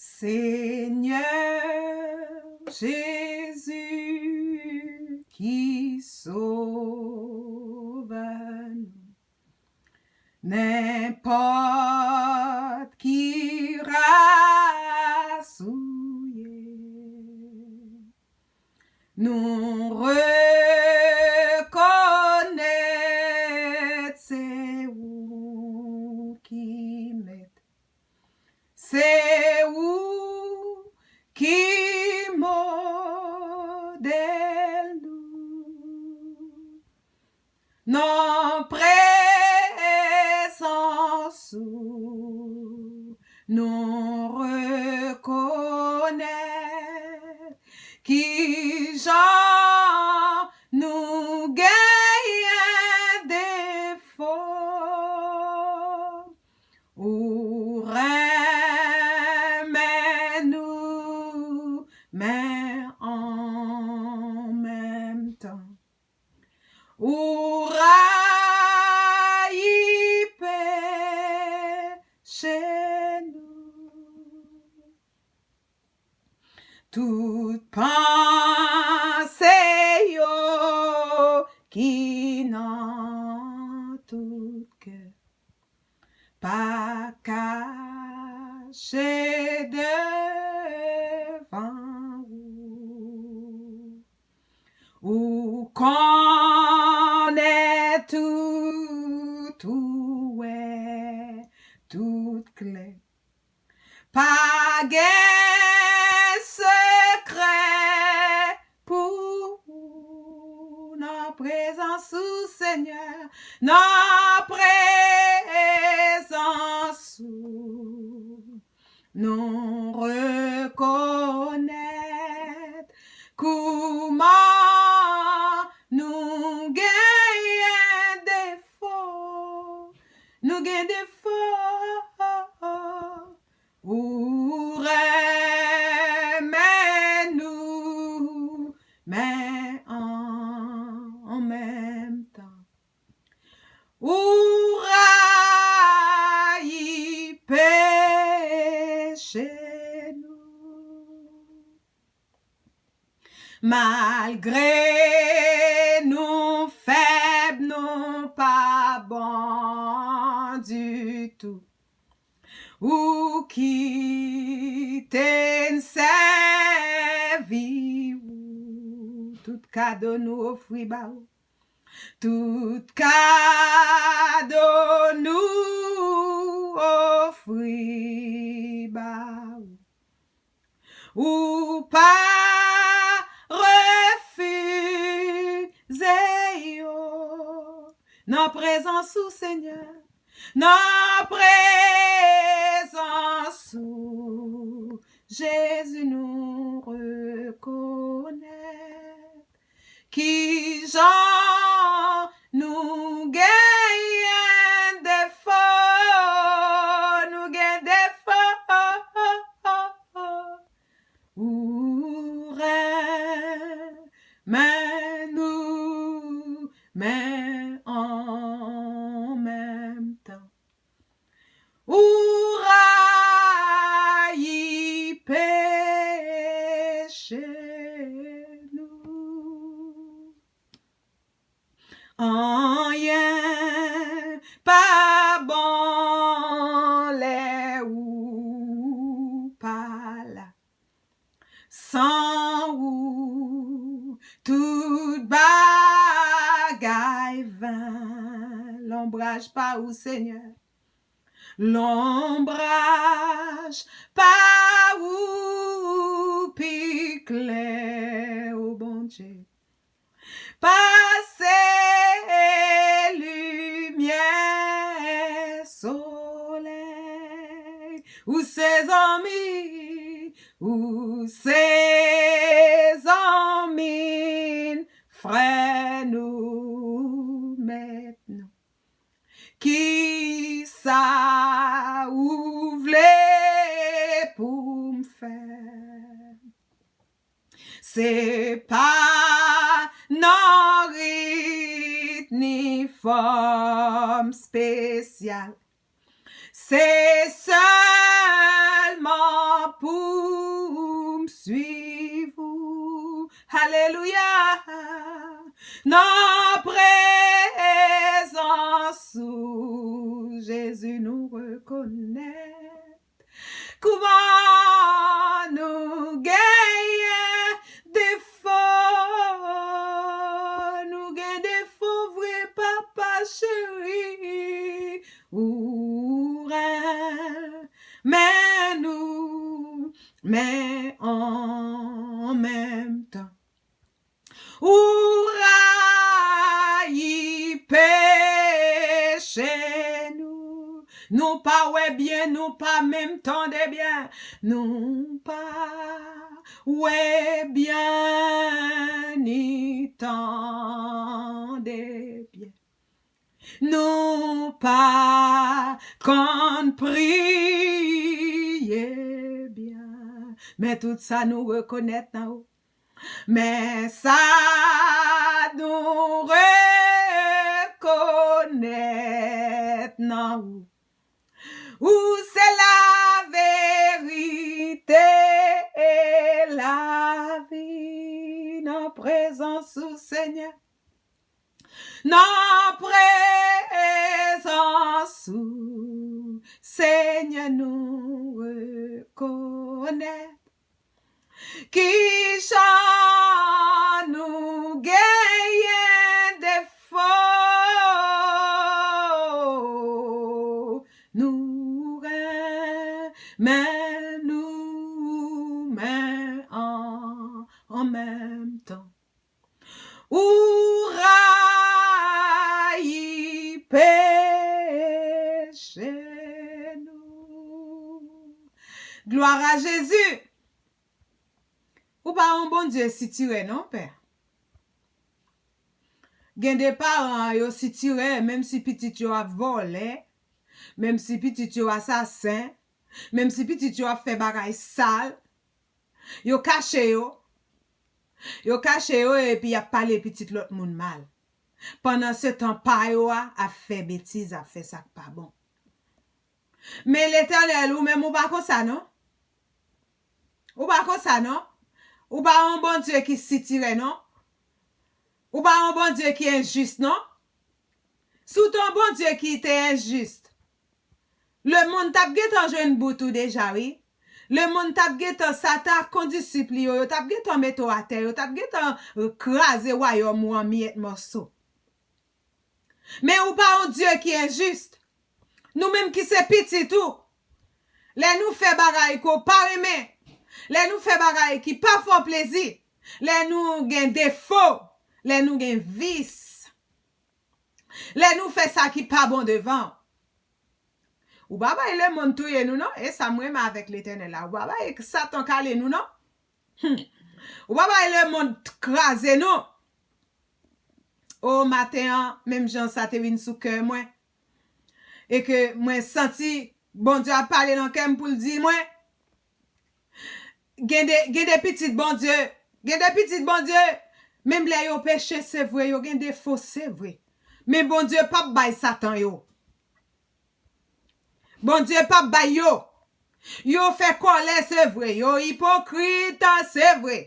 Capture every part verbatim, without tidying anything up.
Senyè Jezi ki sovè nou, nenpòt ki ras ou ye, nou rekonèt se ou ki mèt. Se ou ki modèl nou. Nan prezans ou, nou rekonèt kijan nou genyen defo. Ou renmen nou, men an menm tan, ou rayi peche nou. Tout panse yo ki nan tout kè pa kache devan ou. Ou konnen tout, ou wè tout klè. Pa gen sekrè pou ou nan prezans ou, Senyè, nan prezans ou. Nou rekonèt kouman nou genyen defo. Nou gen defo. Ou renmen nou, men an, an menm tan, ou rayi peche nou. Malgre nou fèb, nou pa bon ditou, ou kite n sèvi ou. Tout kado nou ofri ba ou. Tout kado nou ofri ba ou. Ou pa refize yo. Nan prezans ou, Senyè, nan prezans ou, Jezi, nou rekonèt kijan nou genyen defo, nou gen defo. Ou renmen nou, men an menm tan, ou rayi peche nou. Anyen pa bon lè ou pa la. San ou, tout bagay ven. Lonbraj pa ou, Senyè. Lonbraj pa ou pi klè, o Bondye, pase limyè solèy. Ou se zanmi, ou se zanmi n, frè nou, mèt nou. Kisa ou vle pou m fè? Se pa nan rit ni fòm espesyal. Se sèlman pou m swiv ou. Alelouya. Nan prezans ou, Jezi, nou rekonèt kouman nou genyen defo. Nou gen defo vre, papa cheri. Ou renmen nou, men an menm tan ou rayi peche nou. Nou pa wè byen, nou pa menm tande byen. Nou pa wè byen ni tande byen. Nou pa konn priye byen. Men tout sa nou rekonèt nan ou. Men sa nou rekonèt nan ou. Ou se laverite e lavi. Nan prezans ou, Senyè. Nan prezans ou, Senyè, nou rekonèt kijan nou genyen defo. Nou renmen nou, men an, an menm tan ou rayi peche nou. Glwa a Jezi. Ou pa yon Bondye sitirè non, Pè. Gen de paran, yo sitirè, menm si pitit yo ap vòlè, menm si pitit yo asasen, menm si pitit yo ap fè bagay sal, yo kache yo. Yo kache yo epi y ap pale pitit lòt moun mal. Pandan se tan pa yo a ap fè betiz, ap fè sa k pa bon. Men Letènèl, ou menm ou pa konsa non. Ou pa konsa non. Ou pa yon Bondye ki sitirè non. Ou pa yon Bondye ki enjis non. Si w te yon Bondye ki te enjis, lemonn t ap gentan jwenn bout ou deja, wi. Lemonn t ap gentan, Satan ak kondisip li yo, yo t ap gentan mete w atè, yo t ap gentan kraze wayòm ou an miyèt mòso. Men ou pa yon Dye ki enjis. Nou menm ki se pitit ou, lè nou fè bagay ke w pa renmen, lè nou fè bagay ki pa fè w plezi, lè nou gen defo, lè nou gen vis, lè nou fè sa ki pa bon devan w, ou pa bay lemonn touye nou non. E sa m renmen avèk Letènèl la, ou pa bay Satan kale nou non. Hmm. Ou pa bay lemonn t-, kraze nou. O maten an, menm jan sa te vin sou kè mwen, e ke mwen santi Bondye ap pale nan kè m pou l di mwen, gen de, gen de pitit Bondye, gen de pitit Bondye, menm lè yo peche, se vre, yo gen defo, se vre. Men Bondye p ap bay Satan yo. Bondye p ap bay yo. Yo fè kòlè, se vre. Yo ipokrit, se vre.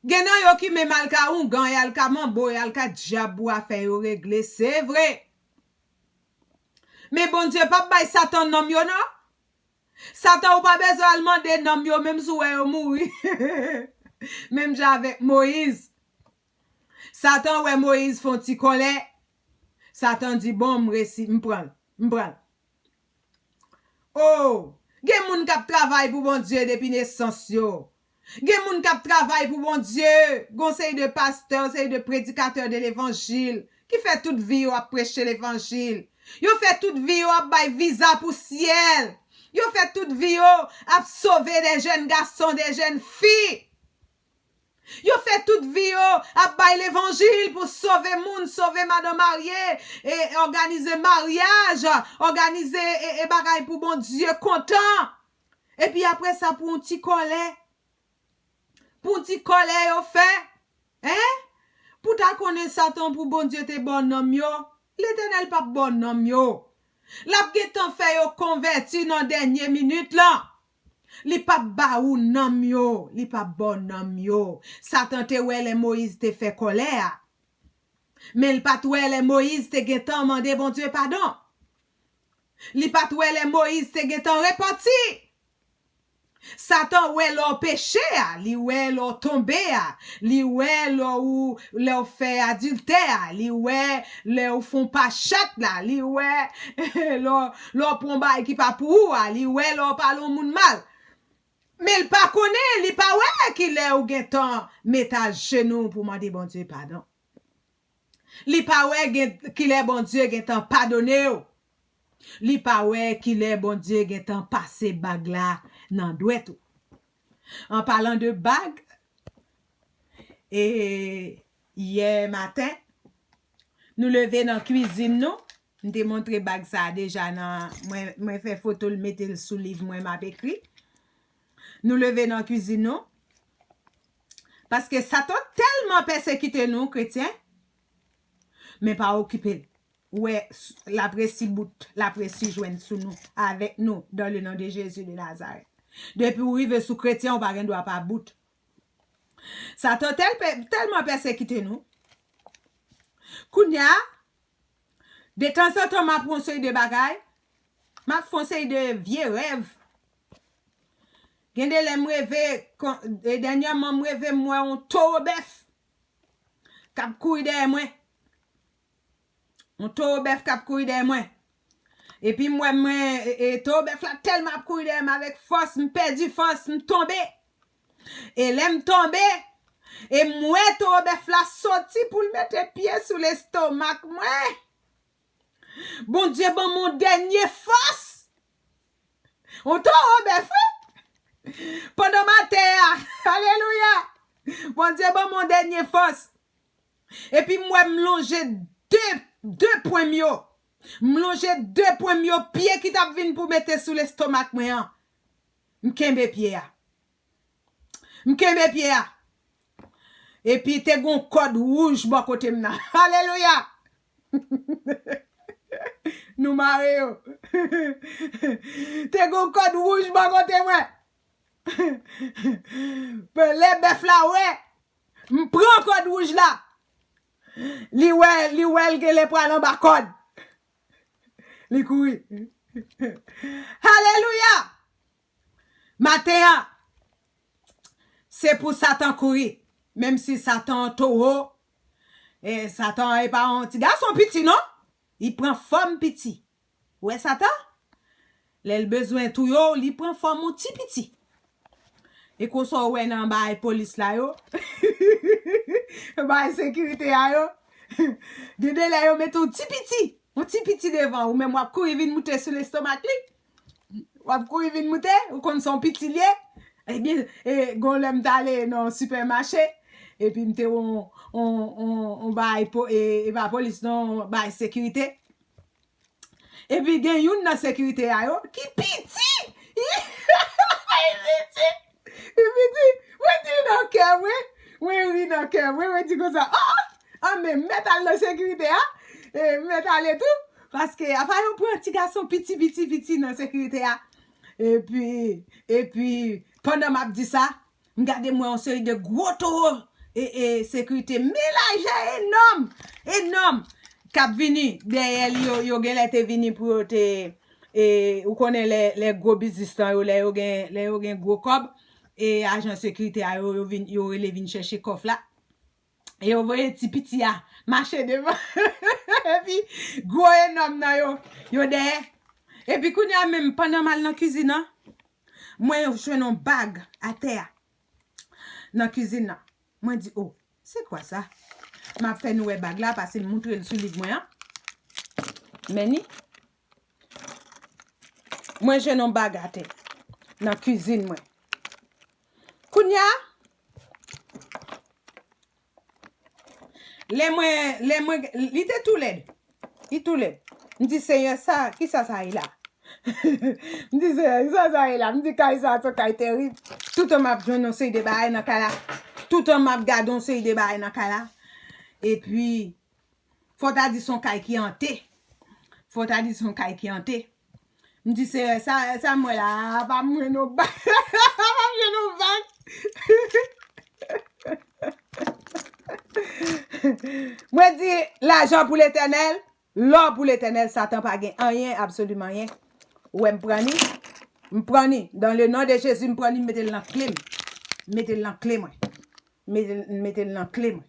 Gen nan yo ki menm al ka oungan, y al ka manbo, y al ka dyab pou afè yo regle, se vre. Men Bondye p ap bay Satan nanm yo non. Satan, ou pa bezwen al mande nanm yo, menm si w wè yo mouri. Menm jan avèk Moyiz. Satan wè Moyiz fè yon ti kòlè. Satan di, bon, m resi, m pran l, m pran l. O, gen moun k ap travay pou Bondye depi nesans yo. Gen moun k ap travay pou Bondye, gon seri de pastè, seri de predikatè de levanjil, ki fè tout vi yo ap preche levanjil. Yo fè tout vi yo ap bay viza pou syèl. Yo fè tout vi yo ap sove de jèn gason, de jèn fi. Yo fè tout vi yo ap bay levanjil pou sove moun, sove madan marye, e òganize maryaj, òganize e, e bagay pou Bondye kontan. Epi apre sa, pou yon ti kòlè, pou yon ti kòlè yo fè, en? Pou ta konnen Satan, pou Bondye te ba w nanm yo, Letènèl p ap ba w nanm yo. L ap gentan fè yo konvèti nan dènye minit lan. Li p ap ba ou nanm yo, li p ap ba w nanm yo. Satan te wè lè Moyiz te fè kòlè a. Men l pa t wè lè Moyiz te gentan mande Bondye padon. Li pa t wè lè Moyiz te gentan repanti. Satan wè lè w peche a, li wè lè w tonbe a, li wè lè w, lè w fè adiltè a, li wè lè w fon pa chat la, li wè lè w, lè w pran bagay ki pa pou ou a, li wè lè w pale yon moun mal. Men l pa konnen, li pa wè kilè ou gentan met ajenou pou mande Bondye padon. Li pa wè gen, kilè Bondye gentan padone w. Li pa wè kilè Bondye gentan pase bag la nan dwèt ou. An palan de bag, e yè maten, nou leve nan kwizin nou. M te montre bag sa a deja nan, mwen, mwen fè foto l, mete l sou liv mwen m ap ekri. Nou leve nan kwizin nou. Paske Satan tèlman pèsekite nou, kretyen, men pa okipe l. Ou wè, s- l ap resi bout, l ap resi jwenn sou nou, avèk nou, dans le nom de Jésus de Nazareth. Depi ou rive sou kretyen, ou pa gen dwa pa bout. Satan tèl pè- tèlman pèsekite nou. Kounye a, detanzantan m ap fè yon seri de bagay, m ap fè yon seri de vye rèv. Gen de lè m reve, kon- e dènyèman m reve m wè yon towo bèf k ap kouri dèyè mwen. Yon towo bèf k ap kouri dèyè mwen. Epi m wè mwen, e, e, towo bèf la tèlman ap kouri dèyè m avèk fòs, m pèdi fòs, m tonbe. E lè m tonbe, e m wè towo bèf la soti pou l mete pye sou lestomak mwen. Bondye ban m yon dènye fòs. Yon towo bèf, wi. Pandan m atè a. Alelouya. Bondye ban m yon dènye fòs. Epi m wè m lonje de, de pwen m yo. M lonje de pwen m yo, pye ki t ap vin pou mete sou lestomak mwen an. M kenbe pye a. M kenbe pye a. Epi te gon kòd wouj bò kote m nan. Alelouya! Nou mare yo. Te gon kòd wouj bò kote mwen. Lè bèf la wè, m pran kòd wouj la. Li wè, li wè l genlè pral anba kòd. Li kouri. Alelouya! Maten an, se pou Satan kouri. Menm si Satan towo, e Satan e pa yon ti gason piti, non. Li pran fòm piti. Ou wè Satan? Lè l bezwen touye w, li pran fòm yon ti piti. E konsa w wè nan bagay polis la yo, bagay sekirite a yo, gen de lè yo mete yon ti piti, yon ti piti devan ou, menm w ap kouri vin moute sou lestomak li. W ap kouri vin moute, ou konn se yon piti l ye. Ebyen, e, gon lè m t ale nan sipèmache, epi m te wè yon, yon, yon, yon bagay po-, e, e pa polis, non, yon bagay sekirite. Epi gen youn nan sekirite a yo ki piti. Li piti. Li piti. Mwen di nan kè mwen. Mwen ri nan kè mwen. Mwen di konsa, oh, oh, ah, men mèt al nan sekirite a. E mèt ale tou. Paske apa yo pran ti gason piti, piti, piti nan sekirite a. Epi, epi, pandan m ap di sa, m gade m wè yon seri de gwo towo e, e sekirite, men lajè enòm, enòm, k ap vini dèyè l. Yo, yo genlè te vini pou yo te, e, ou konnen lè, lè gwo biznisman yo, lè yo gen, lè yo gen gwo kòb, e ajan sekirite a yo, yo vin, yo rele vin chèche kòf la. E yo voye ti piti a mache devan. Epi gwo enòm nan yo, yo dèyè. Epi kounye a menm, pandan m al nan kwizin nan, mwen jwenn yon bag atè a. Nan kwizin nan. Mwen di, oh, c'est quoi ça? M ap fè nou wè bag la, pase m moutre l sou liv mwen an. Men ni. Mwen jwenn yon bag atè. Nan kwizin mwen. Kounye a, lè mwen, lè mwen, li te tou lèd. Li tou lèd. M di, Senyè, sa, kisa sa ye la? M di, Senyè, kisa sa ye la? M di, kay sa, se yon kay terib. Toutan m ap jwenn yon seri de bagay nan kay la. Toutan m ap gade yon seri de bagay nan kay la. Epi, fò w ta di se yon kay ki ante. Fò w ta di se yon kay ki ante. M di, Seyè, sa, sa m wè la, pa m jwenn yon bak. Pa m jwenn yon bak. Mwen di, lajan pou Letènèl, lò pou Letènèl, Satan pa gen anyen, absoliman anyen. Ou wè m pran ni? M pran ni. Dans le nom de Jésus, m pran ni, m mete l nan kle m. M mete l nan kle mwen. M mete, m mete l nan kle mwen.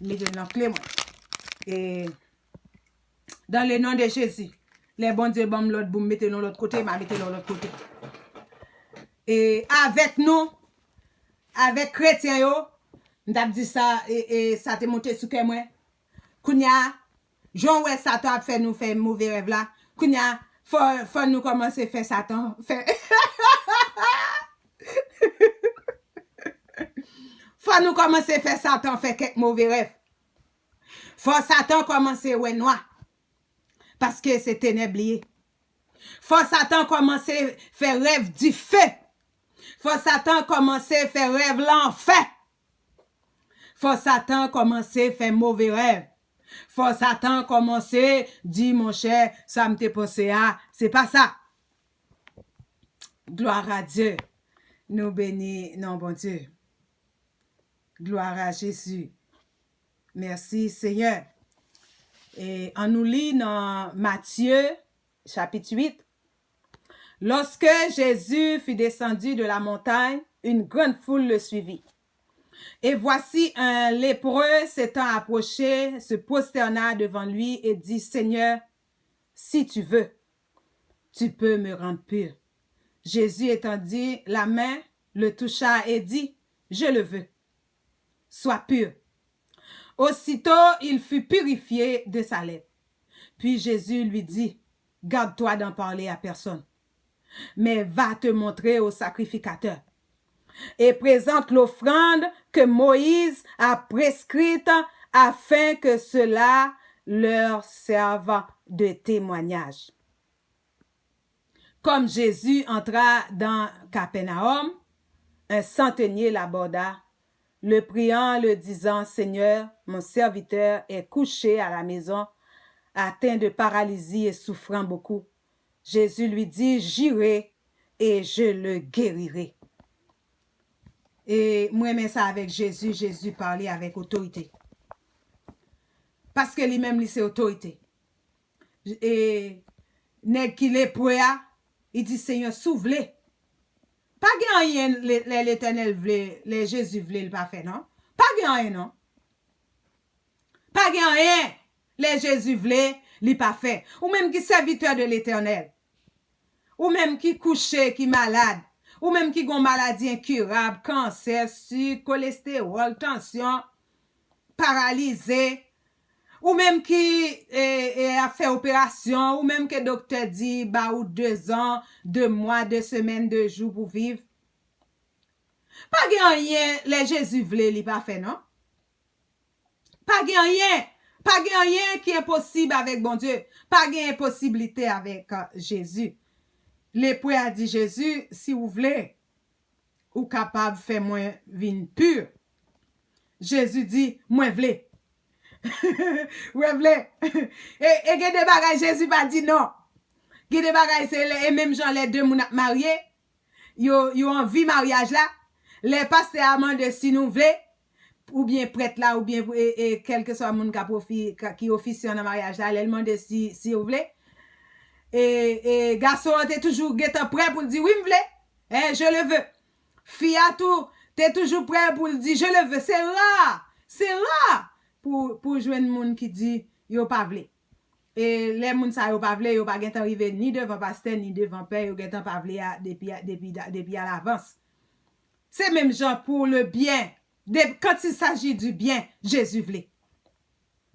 M mete l nan kle mwen. E dans le nom de Jésus, lè Bondye ban m lòd pou m mete l yon lòt kote, m a mete l yon lòt kote. E avèk nou, avèk kretyen yo, m t ap di sa, e, e sa te monte sou kè mwen. Kounye a, jan w wè Satan ap fè nou fè move rèv la, kounye a, fò, fò nou kòmanse fè Satan fè. Fò nou kòmanse fè Satan fè kèk move rèv. Fò Satan kòmanse wè nwa. Paske se tenèb li ye. Fò Satan kòmanse fè rèv dife. Fò Satan kòmanse fè rèv lanfè. Fò Satan kòmanse fè move rèv. Fò Satan kòmanse di, monchè, sa m te panse a, se pa sa. Gloire à Dieu. Nou beni non Bondye. Gloire à Jésus. Merci, Seigneur. E ann nou li nan Matye, chapit uit. Lorsque Jésus fut descendu de la montagne, une grande foule le suivit. Et voici un lépreux s'étant approché, se prosterna devant lui et dit, Seigneur, si tu veux, tu peux me rendre pur. Jésus étendit la main, le toucha et dit, Je le veux. Sois pur. Aussitôt, il fut purifié de sa lèpre. Puis Jésus lui dit, Garde-toi d'en parler à personne, mais va te montrer au sacrificateur et présente l'offrande que Moïse a prescrite afin que cela leur serve de témoignage. Comme Jésus entra dans Capernaum, un centenier l'aborda, le priant, le disant, Seigneur, mon serviteur est couché à la maison, atteint de paralysie et souffrant beaucoup. Jésus lui dit, J'irai et je le guérirai. E mwen renmen sa avèk Jezi, Jezi pale avèk otorite. Paske li menm li se otorite. E nèg ki lepre a, li di, Senyè, si w vle. Pa gen anyen lè, lè Letènèl vle, lè Jezi vle, li pa fè, non. Pa gen anyen, non. Pa gen anyen lè Jezi vle, li pa fè. Ou menm ki sèvitè de Letènèl. Ou menm ki kouche, ki malad. Ou menm ki gon maladi enkirab, kansè, sik, kolestewòl, tansyon, paralize. Ou menm ki, e, e, ap fè operasyon, ou menm ke doktè di ba ou de zan, de mwa, de semèn, de jou pou viv. Pa gen anyen lè Jezi vle li pa fè, non. Pa gen anyen, pa gen anyen ki enposib avèk Bondye. Pa gen enposiblite avèk, euh, Jezi. Lepre a di Jezi, si w vle, ou kapab fè mwen vin pi. Jezi di, mwen vle. Mwen vle. E, e gen de bagay Jezi pa di non. Gen de bagay se lè, e menm jan lè de moun ap marye, yo, yo anvi maryaj la. Lè pastè a mande si nou vle, oubyen prèt la, oubyen, e, e, kèlkeswa moun k ap ofi-, ka, ki ofisyan nan maryaj la, lè l mande si, si yo vle, e, e, gason an te toujou gentan prè pou l di, wi, m vle, eh, je le veux. Fi a tou te toujou prè pou l di, je le veux. Se ra, se ra pou, pou jwenn moun ki di yo pa vle. E lè moun sa yo pa vle, yo pa gentan rive ni devan pastè, ni devan pè, yo gentan pa vle a depi, depi, depi alavans. Se menm jan pou le byen. De, quand il s'agit du bien, Jezi vle.